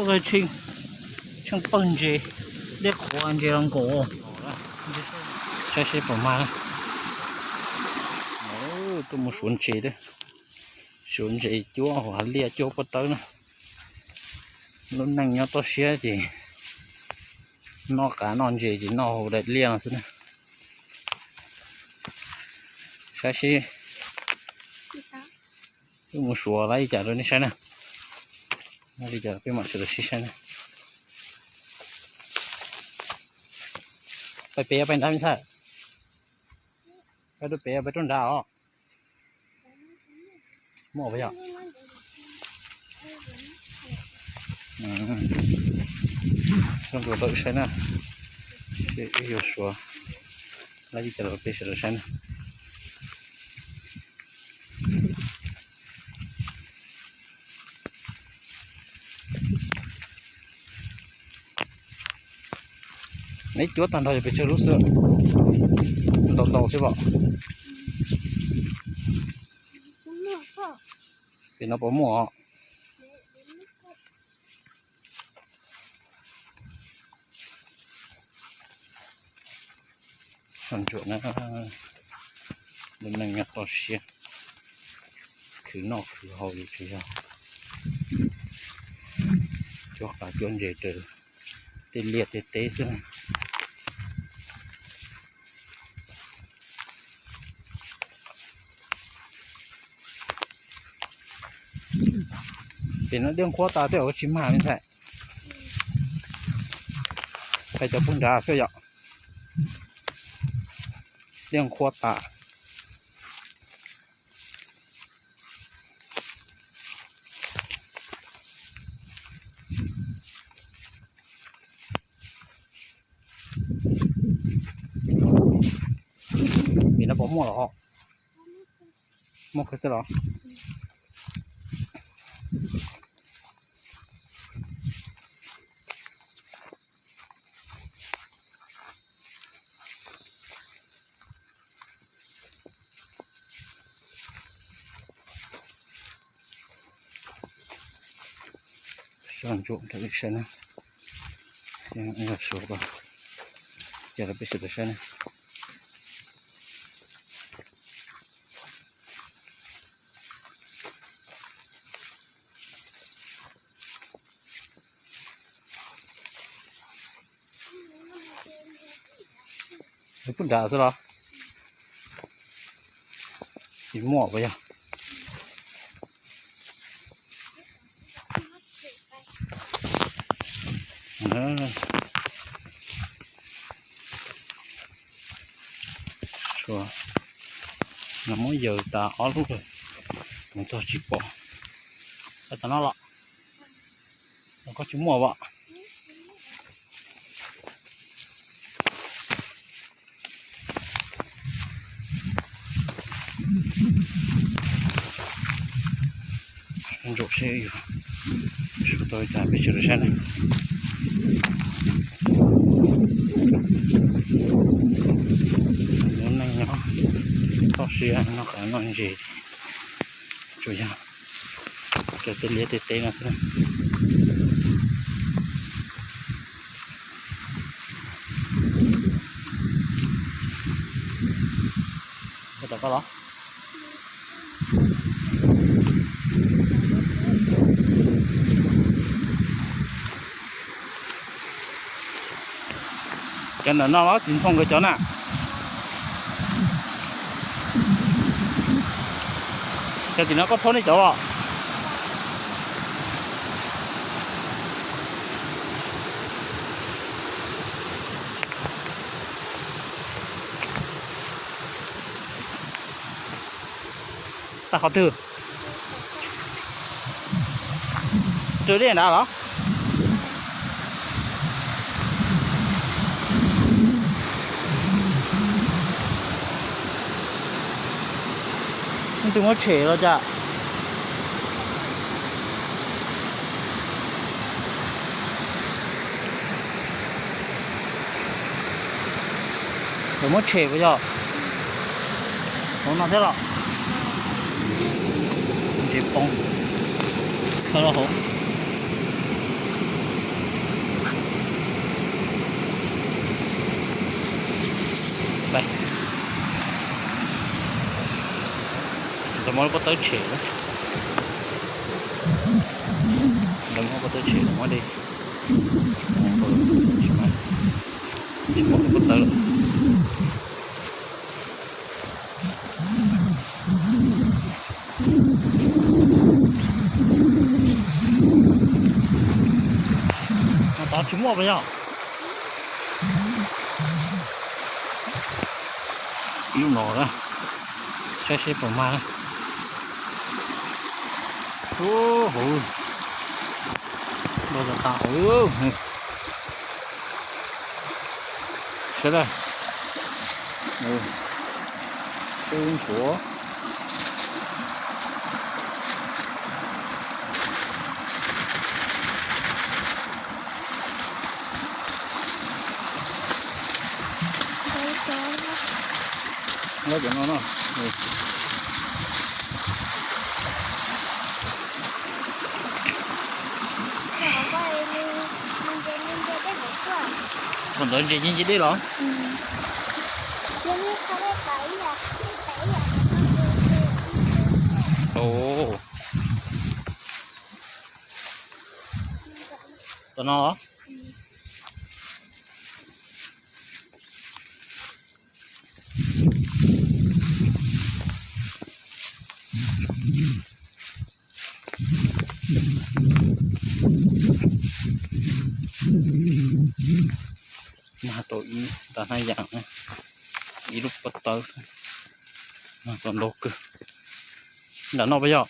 Tsheej pawg ntses, dej qhuav ntses los nkaum. Saib seb puas mag. Tuaj mus suav ntses, suav ntses cuab hauv hav liaj cuab pob tawb na. Lub neej nyob toj siab ces noj qav noj ntses ces noj hauv daim liaj no xwb na. Saib seb wb mus suav lawv li cas rau nej saib na. Li cas peb mam sawv daws sib saib na. Pais pem pais nrad me ntxhais. Pais rau pem pais rau nrad os. Muaj puas yog? Soj ntsuam rau wb saib na. Wb yuav suav lawv li cas rau peb sawv daws saib na. Neb cuab tag nrho yog pes tsawg lub xwb? Ntau ntau thiab pom. Pem no puas muaj os? Soj ntsuam na, lub neej nyob toj siab, khwv noj khwv haus li tsuas yog cuab qav cuab ntses raws tej liaj tej teb xwb. Ces no dej nqhuab tas tej zaum tsis mag me ntxhais. Pais cov pug nrad xwb yom. Dej nqhuab tas. Vim no puas muaj los? Muaj kawg xwb los? Soj ntsuam rau wb saib na. Suav, ces rau peb sawv daws saib na. Pug nrad xwb los? Tsis muaj puas yog? Suav no muab yaws tas ob lub lawm, mus txog tsis pom. Pais tom no los? Koj tsis muaj as? Ntsuam seb yus suav tau li cas peb sawv daws saib na. Lub neej nyob toj siab noj qav noj ntses tsuas yog raws tej liaj tej teb no xwb. Koj los? Cov ntawm no los txiv ntxhoo nkawd cov na. Cov tim no koj phob nej cov los? Tag qhov twg? Rau dej nrad los? Leej twg muab tshem los cas? Lawv muab tshem puas yog? Hauv no thiab los? Ntses poob, khaws rau hauv. Lub pob tawb tshem, lawv muab pob tawb tshem, lawv muab dej, tsis muab lub pob tawb lawm. Tod tsis muaj pas yog? Ib lub no, saib seb puas mag na. Ub, hauv, npau tas tas hauv. Saib, saib ntsuav. Cov no no. Ntawd ntses nce dej los? Tom no. Mag tau ib nta hnab yas, ib lub pob tawb, mag tau ntau kawg. Nram no puas yog?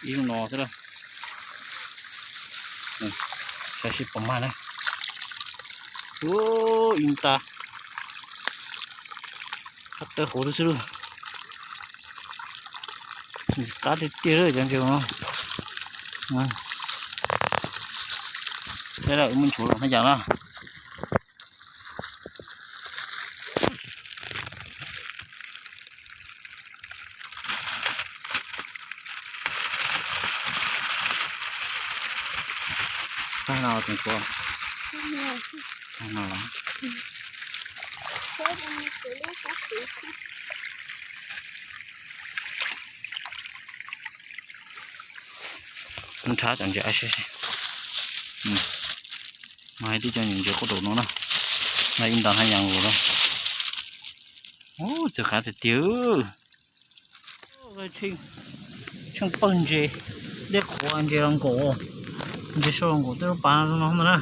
Ib lub no xwb. Saib seb puas mag na. Ub, ib nta qab tawb hauv xwb xwb. Qab tiag tiag cov ntses no. Sawv daws muab nchuav los hnab yas na. Tag no tus nchuav. Tag no los. Nrhab cov ntses seb. Mas hais tias cov ntses qub daum no na, na ib nta hnab yas nkaus lawm. Ub, txawv qab tiag tiag. Tsheej pawg ntses, dej qhuav ntses los nkaum, ntses sau los nkaum tej lub pas no ntag na.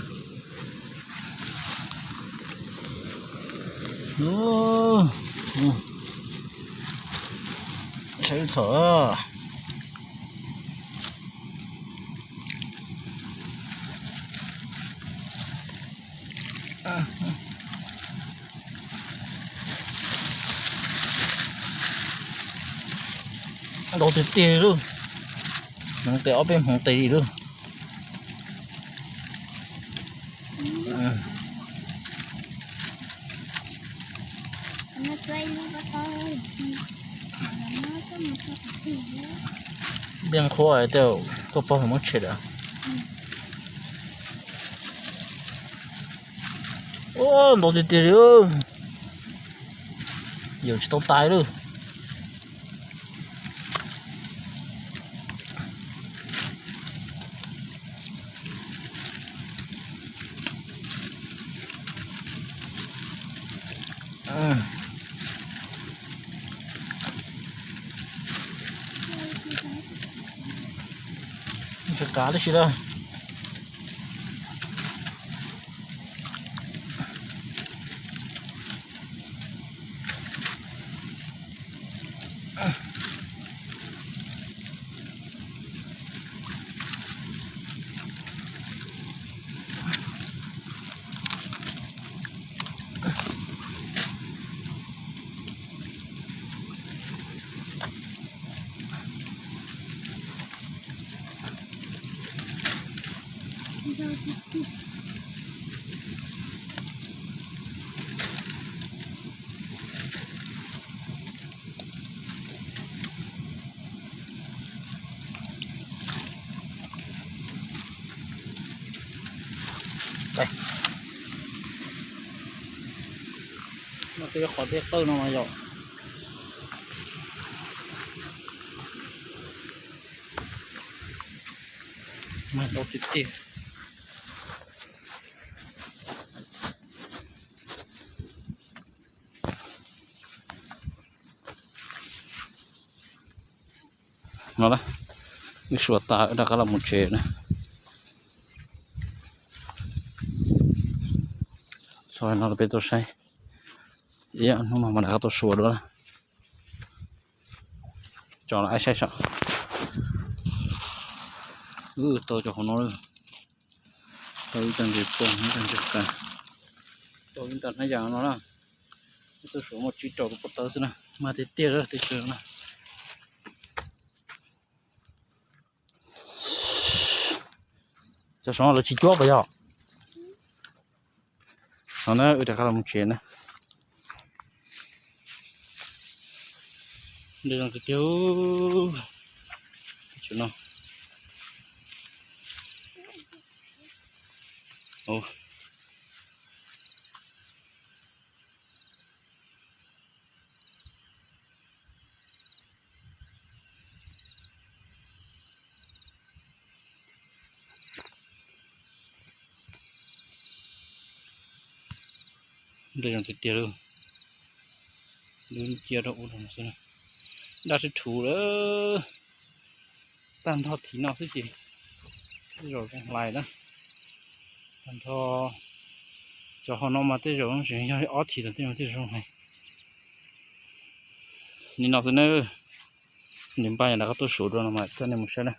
Saib txhom. Ntau tiag tiag li lauj. Hmoov tes ob peb hmoov tes li lauj. Npia qhuav hais tias koj pog muab tshem lawm. Ub, ntau tiag tiag li. Yawm tsis tau tais lawm. Tsis kav tib si lawm. Peb, no tej qhov tej qawj no mas yom, mas tau tiag tiag. No na, wb suav tas wb rov qab los mus tsev na. Txog no peb tuaj saib, ib hnub no mas rov qab tuaj suav dua na. Tso los saib saib. Wb tau cov hauv no, tau ib tag nqes pom ib tag nqes qas, tau ib tag hnab yas no na. Tuaj suav muaj tsib rau lub pob tawb xwb na, mas tiag tiag lawm tej chaw na. Cov saum no lawv tsis cuab puas yog? No na, wb rov qab los mus tsev na. Nte zoo tiag tiag. Tsev no. Nte zoo tiag tiag li. Lub cia rau ub rau no xwb. Daj sib thuv lawm. Tag nrho thim no xwb ces tej zaum zoo hlais na. Tag nrho cov hauv no mas tej zaum tseem yog ob thim los tej zaum tej zaum zoo hlais. Li no xwb na. Nws npaj rov qab tuaj suav dua no mas coj nej mus saib na.